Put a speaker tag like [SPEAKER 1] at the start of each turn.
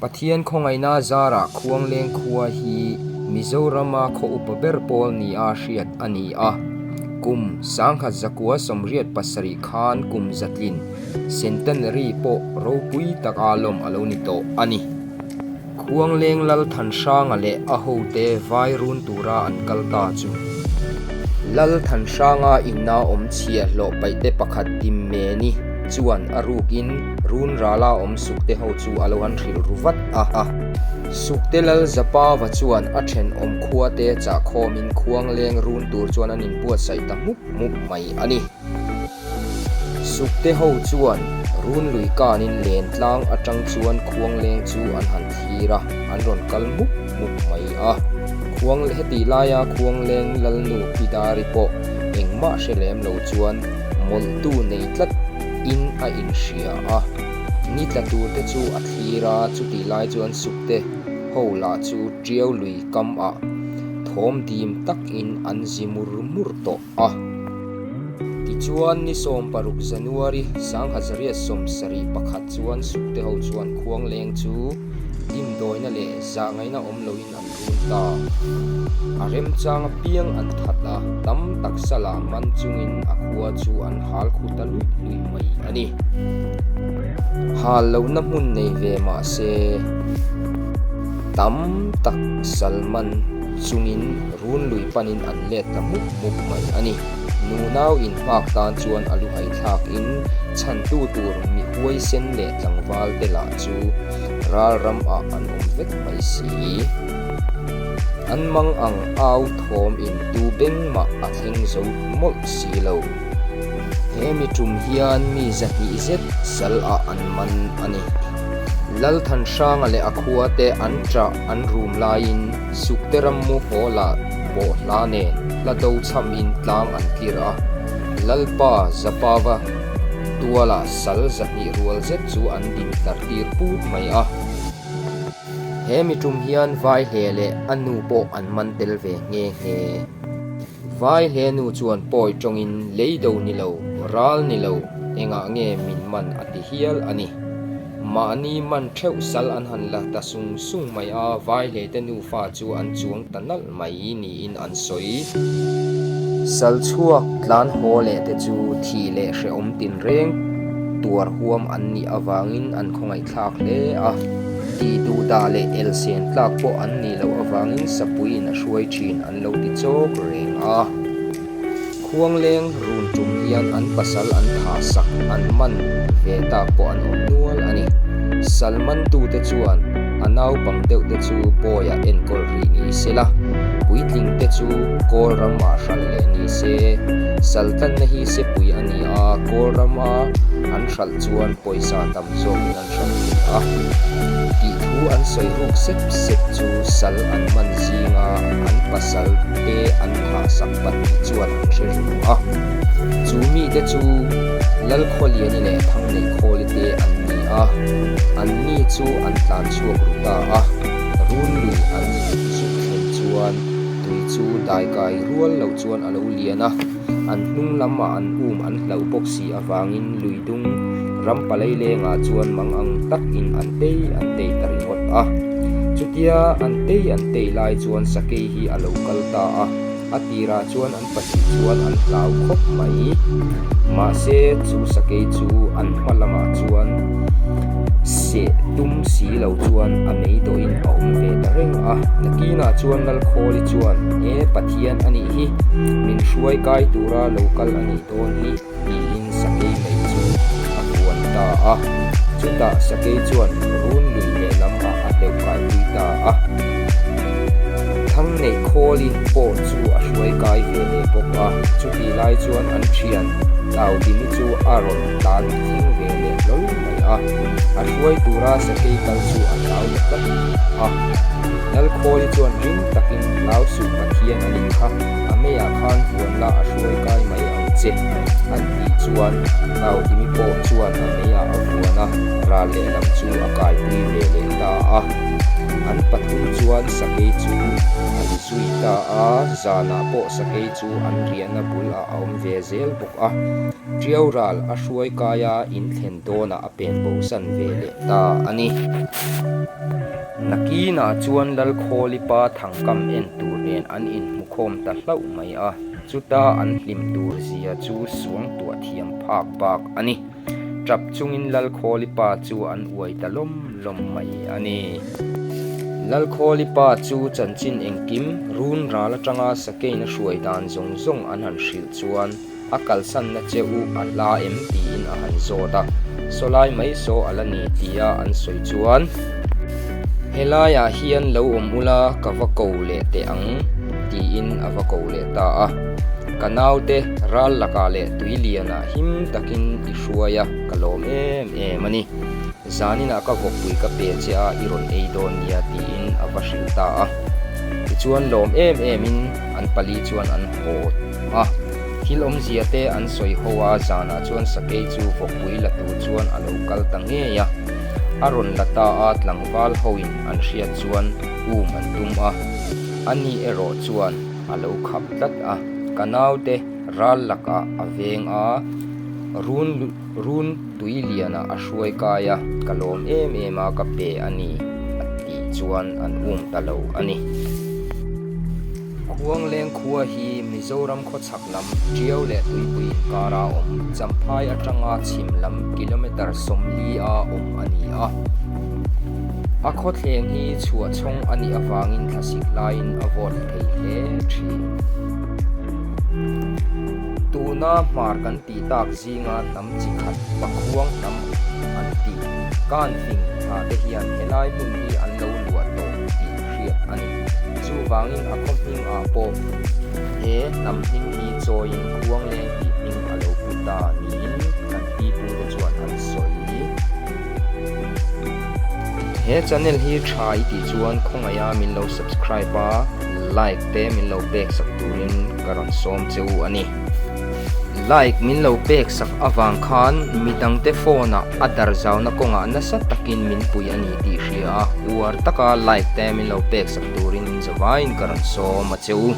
[SPEAKER 1] Pathian khawngaihna zarah Khuangleng khua hi Mizorama khaw upa ber pawl nia hriat a ni a. Kum 1987 khan kum zatlin Centenary pawh ropui taka lawm a lo ni tawh a ni. Khuangleng Lal Thanhranga leh a hote vai run tura an kal ta chu. Lal Thanhranga inna awm chhia hlawh paihte pakhat Dimmeni chuan a rukin run rala awm Sukte ho chu a lo han hrilh ru vat a. Sukte Lal Zapava chuan a thenawm khuate chahkhawmin Khuangleng run tur chuan an inbuatsaih ta mup mup mai a ni. Sukte ho chuan runlui kanin len tlang atang chuan khuangleng chu an han thlir a, an rawn kal mup mup mai a. Khuang hetih laia khuangleng lalnu Pidari pawh engmah hre lem lo chuan mawlhtu nei tlat in a inhria a. Ni tla tur te chu a thlir a, chutih lai chuan Sukte ho lah chu Tiau lui kam ah thawm dim tak in an zi mur mur tawh. a. Tichuan, ni 16 January 1971 chuan Sukte ho chuan Khuangleng chu dimdawina leh zahngaihna awm loin an run ta. A remchang apiang an that a, tam tak salah man chungin a khua chu an hal khu ta luih luih mai a ni. Hal lohna hmun nei ve mah se, tam tak sal man chungin Run lui panin an let ta mup mup mai a ni. Nunau inhmak tan chuan a luhai thlakin chhantu tur mi huaisen leh tlangval te lah chu ral ram ah an awm vek mai si. An mang ang au thawm in tu beng mah a thleng zo mawlh si lo. He mi tum hian mi 200 zet sal ah an man a ni. Lalthanhranga leh a khua te an ṭah an rum laiin Sukte rammu haw lah bawh hla nen hla do chhamin tlang an tlir a, Lalpa Zapava tualah sal 200 rual zet chu an din tlar tir put mai a. He mi tum hian vai hle leh a nu pawh an man tel ve nghe nghe. Vai hle nu chuan pawi tawngin lei do ni lo, ral ni lo, engah nge min man a ti hial a ni. Mahni man theuh sal an han la ta sung sung mai a, Vaihlete nufa chu an chuang ta nalh mai niin an sawi. Sal chhuak tlan haw leh te chu thih leh hrehawm tinreng tuar huam an nih avangin an khawngaihthlak hle a, tih duh dah leh elsen tlak pawh an nih loh avangin sapuiin a hruai thin an lo ti chawk reng a. Khuangleng run tum hian an pasal an thah sak an man ve tak pawh an awm nual a ni. Sal mantute chuan a naupang deuh te chu bawiah enkawl rih ni se la, puitling te chu kawl ramah hralh leh ni se. Sal tlanna hi sepui a ni a, kawl rama an hralh chuan pawisa tam zawkin an hralh thei a. Tih thu an sawi ruk sep sep chu sal an man zinga an pasal te an thah sak pahnih chuan an hre ru a. Chu mite chu Lalkhawliani leh Thangneihkhawli te an ni a, an ni chu an tlan chhuak ru ta a. Run lui an zuk thlen chuan tui chu daikai rual lo chuan a lo lian a. An hnung lamah an um an hlauh bawk si avangin lui dung ram palei lengah chuan mang ang takin an tei an tei ta ringawt a. Chutia an tei an tei lai chuan sakei hi a lo kal ta a, a tirah chuan an pahnih chuan an hlau khawp mai. Mahse chu sakei chu an hma lamah chuan seh tum si lo chuan a mei dawhin a awm ve ta reng a. Nakinah chuan Lalkhawli chuan, E Pathian a nih hi, min hruai kai tura lo kal a nih dawn hi, tiin sakei mai chu a huan ta a. Chutah sakei chuan run lui lehlam ah a hleuh kaipui ta a. Thangneihkhawli pawh chu a hruai kai ve leh bawk a. Chutih lai chuan an thian Tlaudimi chu a rawn tlan thleng ve leh hlawl mai a. A hruai tura sakei kal chu a hlau ta tlat a. Lalkhawli chuan ring takin hlau suh Pathian a nih kha, a meiah khan vuan la a hruai kai mai ang che, an tih chuan Tlaudimi pawh chuan a meiah a vuan a, ral lehlam chu a kaipui ve leh ta a. An pathum chuan sakei chu an zui ta a, zanah pawh sakei chu an riahna bul ah a awm ve zel bawk a. Tiau ral a hruai kaia inthlen dawnah a pen bosan ve leh ta a ni. Nakinah chuan Lalkhawlipa thangkam en tur nen an inhmukhawm ta hlauh mai a, chuta an hlim tur zia chu suangtuah thiam phak bak a ni. Tap chungin Lalkhawlipa chu an uai ta lawm lawm mai a ni. Lalkhawlipa chu chanchin engkim run ral atanga sakeina hruai dan zawng zawng an han hrilh chuan a kalsanna che u a hla em tiin a han zawt a, sawlai mai saw a la ni tia an sawi chuan helaiah hian lo awm ula ka va ko leh teh ang tiin a va ko leh ta a, ka naute ral lakah leh tui lianah him takin i hruai a ka lawm em em a ni, zaninah ka vawkpui ka pe che a i rawn ei dawn nia tiin a va hrilh ta a, tichuan lawm em emin an pali chuan an haw a. Thil awmzia te an sawi ho a, zanah chuan sakei chu vawkpui la tur chuan a lo kal ta ngei a. A rawn la ta a, tlangval hoin an hriat chuan um an tum a. Ani erawh chuan a lo khap tlat a, ka naute ral lakah a veng a, run run tui lianah a hruai kai a, ka lawm em em a ka pe a ni a tih chuan an um ta lo a ni. Khuangleng khua hi Mizoram khawchhak lam Tiau leh Tuipui inkara awm Champhai atanga chhim lam kilometre 40 a awm a ni a. A khawthleng hi chhuahchhawng a nih avangin thlasik laiin a vawt thei hle thin. Tuna hmar kan tih tak zinga hnam chi khat Pakhuang hnam an tih Kanfing thla te hian helai hmun hi an lo luah tawh tih hriat a ni. Chuvangin a khaw hming ah pawh he hnam hming hi chawiin Khuangleng tih hming a lo pu ta niin kan pipu te chuan an sawi. He channel hi tha i tih chuan khawngaih a min lo subscribe a, like te min lo pek sak turin ka rawn sawm che u a ni. Like min lo pek sak avang khan midangte phone ah a darzauna kawngah nasa takin min pui a ni tih hria a, uar taka like te min lo pek sak turin zavaiin ka rawn sawm a che u.